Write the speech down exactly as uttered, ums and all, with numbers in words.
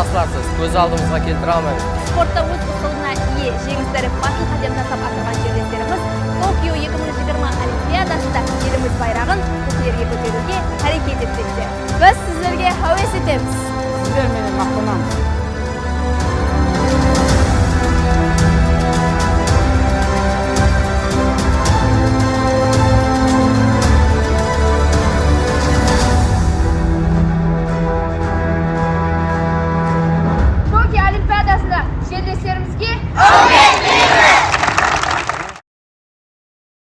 Qısqası, kóz aldımızǵa keltire almaymız. Sportta óz usılına iye, jeńisleri batıl qádem taslap atırǵan jerleslerimiz Tokio eki mıń jigirma Olimpiadasında elimiz bayraǵın kóklerge kóteriwge háreket etpekte. Biz sizlerge háwes etemiz. Sizler menen maqtanamız.